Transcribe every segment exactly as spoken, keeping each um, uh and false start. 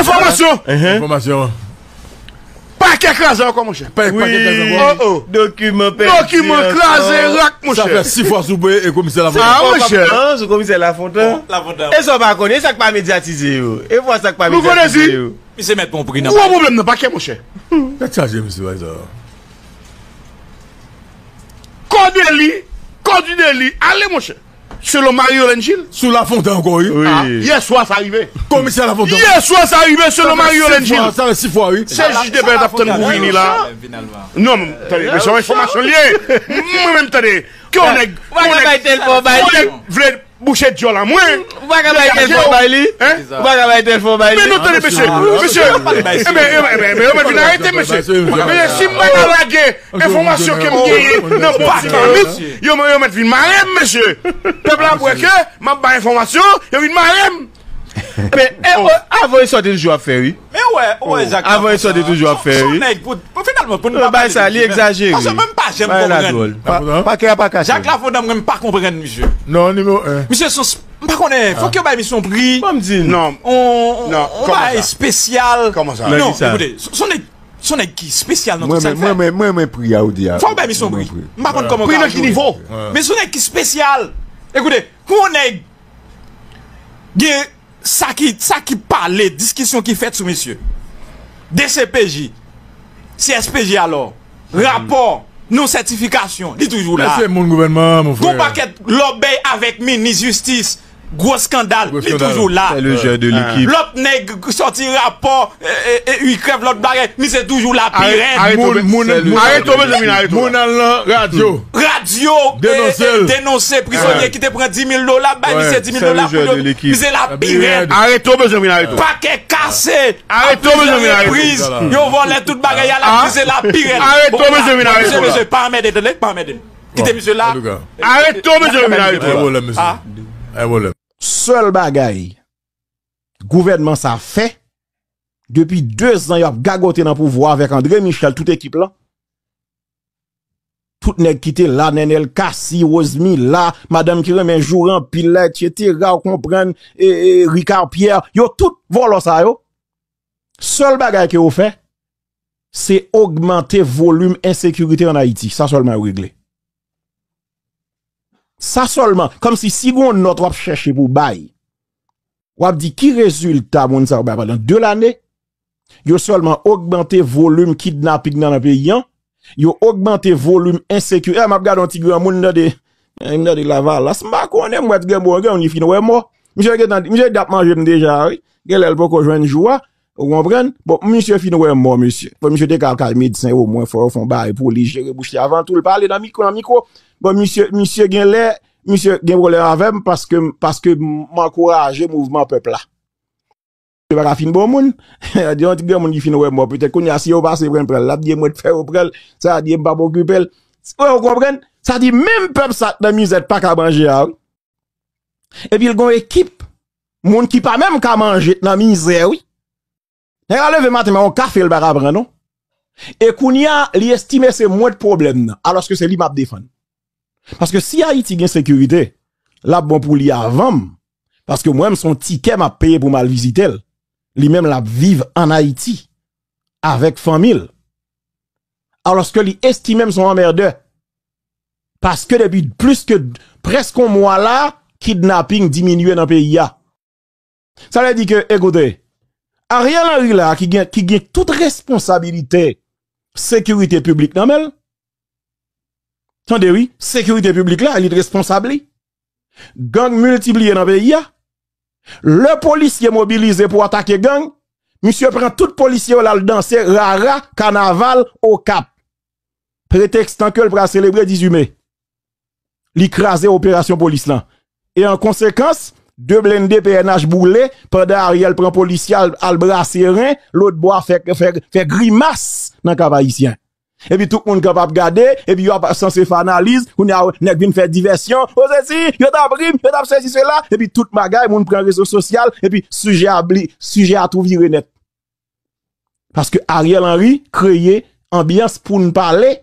Enfòmasyon! Enfòmasyon. Pakè kraze ankò, monchè. Pakè kraze ankò. Oh, oh. Dokiman pèdi. Dokiman kraze rak, monchè. Sa fè sis fwa soupe e komisè Lafontan. Ah, monchè. Sou komisè Lafontan. Lafontan. E sa w pa konnen, e sa k pa medyatize yo. E vwa sa k pa medyatize yo. Misye mèt pran pri nan. Gwo pwoblèm nan pakè, monchè. Tèt chaje, misye, bay sa. Kò deli, kò di deli, ale, monchè. Selon Marie-Yolène Gilles. Sou Lafontan ankò, wi. Ah, yè swa sa rive. Komisè Lafontan. Yè swa sa rive, selon Marie-Yolène Gilles. Sa fè sis fwa, wi. Se jij de pè t ap tann pou vini la. Non, tande, men se yon enfòmasyon l ye. Mwen menm, tande. Ke yon nèg, ou pa ka bay tèl fò bay li. Vle bouche dyòl an mwen. Ou pa ka bay tèl fò bay li. Hein? Ou pa ka bay tèl fò bay li. Men nou tande, mesye. Mesye. Enben, enben, enben, yo mèt vin arete, mesye. Mesye, si m pa ka lage enfòmasyon ke m genyen nan bon ti mamit, yo, yo mèt vin mare m, mesye. Pèp la kwè ke m ap bay enfòmasyon, yo vin mare m. Men, e, o, avan istwa te toujou ap fè, wi. Men ou wè, ou wè, Jak Lafontan. Avan istwa te toujou ap fè, wi. Son nèg pou, pou finalman, pou nou pa pale sa, li egzajere. Paske mwen, m pa janm konprann. Bagay la dwòl. Pa, pa kè a pa kache. Jak Lafontan, mwen, m pa konprann misye. Non, nimewo en. Misye, son, m pa konnen, fòk yo bay misye yon pri. Ban m di. Non. On, on, on bagay espesyal. Kòman sa? Non, ekoute, son, son nèg, son nèg ki espesyal nan tout sa l fè. Mwen, mwen, mwen, mwen, pri a ou di a. Fòk bay misye yon pri. M pa konn kòman. Pri nan ki nivo? Men son nèg ki espesyal. Ekoute, pou yon nèg gen sa ki, sa ki pale, diskisyon ki fèt sou misye. D C P J, C S P J alò, rapò, non sètifikasyon, li toujou la. Men se moun gouvènman an, mon frè. Gon pakèt lòbèy avèk minis jistis, gwo eskandal, li toujou la. C'est le jeu de l'équipe. Lòt nèg sòti rapò, e, e, e, wi, krèv lòt bagay, misye toujou la pi rèd. Arete, arete, arete, arete. Moun al nan radyo. Radyo, e, denonse prizonye ki te pran dis mil dola, bay misye dis mil dola pou yo. Misye la pi rèd. Arete w, bezwen vin arete w. Pakè kase. Arete w, bezwen vin arete w. Yo vòlè tout bagay a la, misye la pi rèd. Arete w, bezwen vin arete w. Mesye, mesye, pa anmède, tande, pa anmède. Kite misye la. Arete w, bezwen vin arete w. Pa gen pwoblèm, mesye. Pa gen pwoblèm. Sèl bagay gouvènman sa fè, depi de zan y ap gagote nan pouvwa avèk André Michel, tout ekip lan, tout nèg ki te la, Nenel Cassy, Rosemila, madanm ki renmen joure anpil la, et cetera, ou konprann, e, e, Ricard Pierre, yo tout vòlò sa yo. Sèl bagay ke yo fè, se ogmante volim ensekirite ann Ayiti. Sa sèlman yo regle. Sa sèlman. Kòmsi si gon nòt w ap chèche pou bay, w ap di ki rezilta moun sa yo bay pandan de lane, yo sèlman ogmante volim kidnaping nan, nan peyi an, yo ogmante volim ensekirite. E, m ap gade yon ti granmoun, m tande, e, m tande Lavalas, m pa konnen, m wè ti granmoun, granmoun li fin wè mò. Misye gentan, misye t ap manje m deja, wi. Genlè l poko jwenn jou a, ou konprann? Bon, misye fin wè mò, mesye. Fò misye te ka al kay medsen omwen, fò yo fè yon bagay pou li jere bouch li avan tou l pale nan mikwo, nan mikwo. Bon, misye, misye genlè, misye gen pwoblèm avè m paske, paske m ankouraje mouvman pèp la. Yo pa ka fin bon moun. Di yon ti granmoun ki fin wè mò, petèt kounye a, si yo pase pran l, pran l, l ap di e mwen t fè yo pran l, sa di e m p ap okipe l. Ou konprann? Sa di menm pèp sa k nan mizè t pa ka manje a, wi. Epi l gon ekip moun ki pa menm ka manje t nan mizè, wi. Nèg la leve maten, men yon kafe l pa ka pran, non. E kounye a, li estime se mwen t pwoblèm nan, alòske se li m ap defann. Paske si Ayiti gen sekirite, l ap bon pou li avan m. Paske mwen, m se yon tikè m ap peye pou m al vizite l. Li menm, l ap viv ann Ayiti avèk fanmi l. Alòske li estime m se yon anmèdè. Paske depi plis ke, prèske yon mwa la, kidnaping diminye nan peyi a. Sa vle di ke, ekoute, Ariel Henry la, ki gen, ki gen tout responsabilite sekirite piblik nan men l, tande wi, sekirite piblik la, li t responsab li. Gang miltipliye nan peyi a. Lè polisye mobilize pou atake gang, misye pran tout polisye yo, l al danse rara, kanaval, Okap. Pretèkstan ke l pral selebre dizuit me. Li kraze operasyon polis lan. E an konsekans, de blende P N H boule pandan Ariel pran polisye al, al brase ren, lòt bò a fè, fè, fè grimas nan Kap Ayisyen. Epi tout moun kanpe ap gade, epi yo ap sanse fè analiz, kounye a nèg vin fè divèsyon, o sesi, yo t ap ri m, yo t ap sesi sela, epi tout bagay, moun pran rezo sosyal, epi sijè a bli-, sijè a tou vire nèt. Paske Ariel Henry kreye anbyans pou n pale,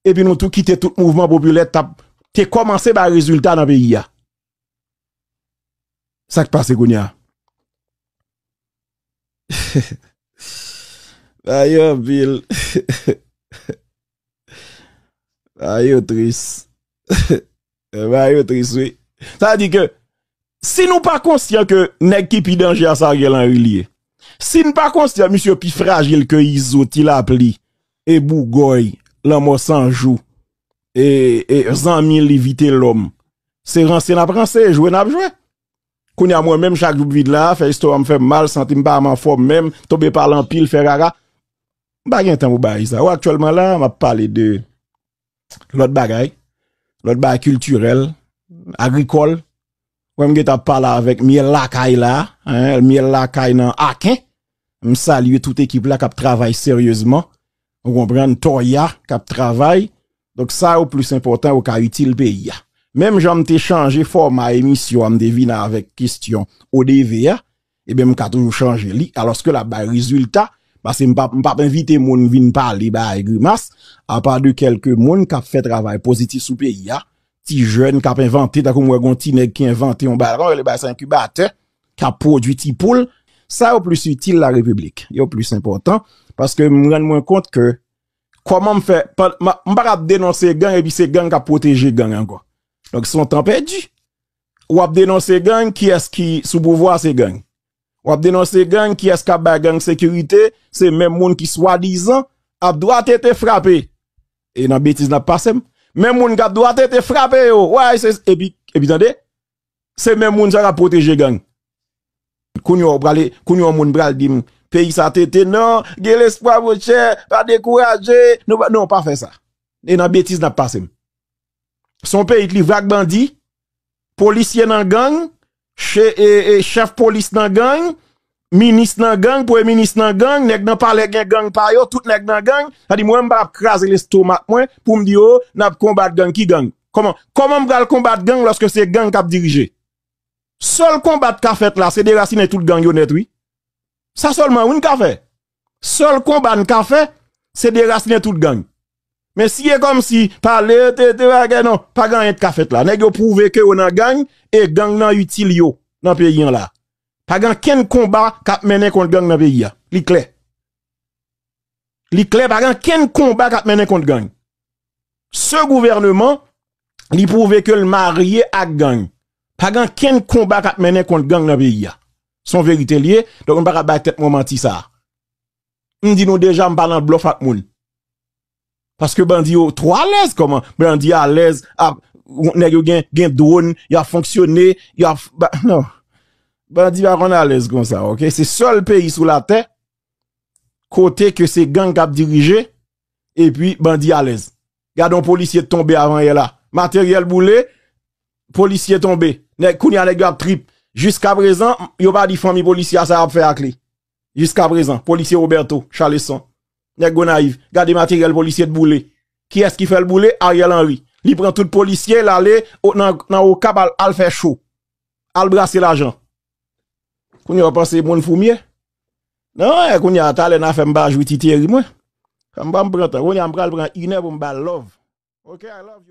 epi nou tou kite tout mouvman popilè t ap, te kòmanse bay rezilta nan peyi a. Sa k pase kounye a? Bagay yo anpil. Bagay yo tris. Bagay yo tris, wi. Sa vle di ke si nou pa konsyan ke nèg ki pi danje a se Ariel Henry li ye, si n pa konsyan misye pi frajil ke Izo, Ti Lapli, e Bougòy, Lanmò San Jou, e, e zanmi li Vitelòm, se ranse n ap ranse, e jwe n ap jwe. Kounye a, mwen menm, chak jou m vin la, fè istwa m fè m mal, santi m pa anfòm menm, tonbe pale anpil, fè rara. M pa gen tan pou bagay sa. Ou aktyèlman la, m ap pale de lòt bagay, lòt bagay kiltirèl, agrikòl. Wè m gentan ap pale avèk Myèl Lakay la, hein, Myèl Lakay nan Aken. M salye tout ekip la k ap travay seryezman. Ou konprann, Toya k ap travay. Donk, sa yo plis enpòtan, yo ka itil peyi a. Menm jan m te chanje fòma emisyon an, m te vin avèk kesyon O D V a, ebyen, m ka toujou chanje li, alòske l ap bay rezilta, paske m p ap, m p ap envite moun vin pale bagay grimas, apa de kèlke moun k ap fè travay pozitif sou peyi a, ti jèn k ap envante, tankou m wè gon ti nèg ki envante yon bagay, kòman yo rele bagay sa, enkibatè, k ap pwodui ti poul, sa yo plis itil la repiblik, yo plis enpòtan, paske m rann mwen kont ke kòman m fè, pa- ma- m pa ka ap denonse gang epi se gang k ap pwoteje gang ankò. Donk, se yon tan pèdi. W ap denonse gang, kiyès ki sou pouvwa, se gang. W ap denonse gang, kiyès k ap bay gang sekirite, se menm moun ki swadizan ap dwatete frape. E nan betiz n ap pase m. Menm moun k ap dwatete frape yo, wè, se, epi, epi tande, se menm moun sa k ap pwoteje gang. Kounye a, w prale, kounye a, yon moun pral di m, peyi sa tete, non, gen lespwa, monchè, pa dekouraje, nou pa, non, pa fè sa. E nan betiz n ap pase m. Se yon peyi k livre ak bandi, polisye nan gang, che- e- e chèf polis nan gang, minis nan gang, premye minis nan gang, nèg nan palè gen gang pa yo, tout nèg nan gang. Sa di, mwen, m pa ap kraze lestomak mwen pou m di, o, n ap konbat gang. Ki gang? Kòman, kòman m pral konbat gang lòske se gang k ap dirije? Sèl konba k ka fèt la, se derasinen tout gang yo nèt, wi. Sa sèlman, wi, n ka fè. Sèl konba n ka fè, se derasinen tout gang. Men si e kòmsi pale, te, te bagay, non, pa gen anyen k ka fèt la. Nèg yo pwouve ke yo nan gang, e gang nan itil yo nan peyi an la. Pa gen ankenn konba k ap mennen kont gang nan peyi a. Li klè. Li klè, pa gen ankenn konba k ap mennen kont gang. Se gouvènman, li pwouve ke l marye ak gang. Pa gen ankenn konba k ap mennen kont gang nan peyi a. Se yon verite l ye, donk m pa ka bay tèt mwen manti sa a. M di nou deja, m pa nan blòf ak moun. Paske bandi yo twò alèz, kòman? Bandi alèz, ap, nèg yo gen, gen dwòn, y ap fonksyone, y ap, ba, non. Bandi pa konn alèz konsa, oke? Se sèl peyi sou latè, kote ke se gang k ap dirije, epi bandi alèz. Gade yon polisye tonbe avan yè la. Materyèl boule, polisye tonbe. Nèg, kounye a nèg yo ap trip. Jiskaprezan, yo pa di fanmi polisye a sa y ap fè ak li. Jiskaprezan, polisye Roberto Chalesson, nèg Gonayiv, gade materyèl polisye t boule. Kiyès ki fè l boule? Ariel Henry. Li pran tout polisye, l ale o- nan, nan Okap al, al fè cho. Al brase lajan. Kounye a w panse moun fou m ye? Non, e kounye a, talè n a fè m pa jwi ti teri mwen. Fè m pa m pran tan. Kounye a m pral pran inè pou m ba l love. Ok, I love you.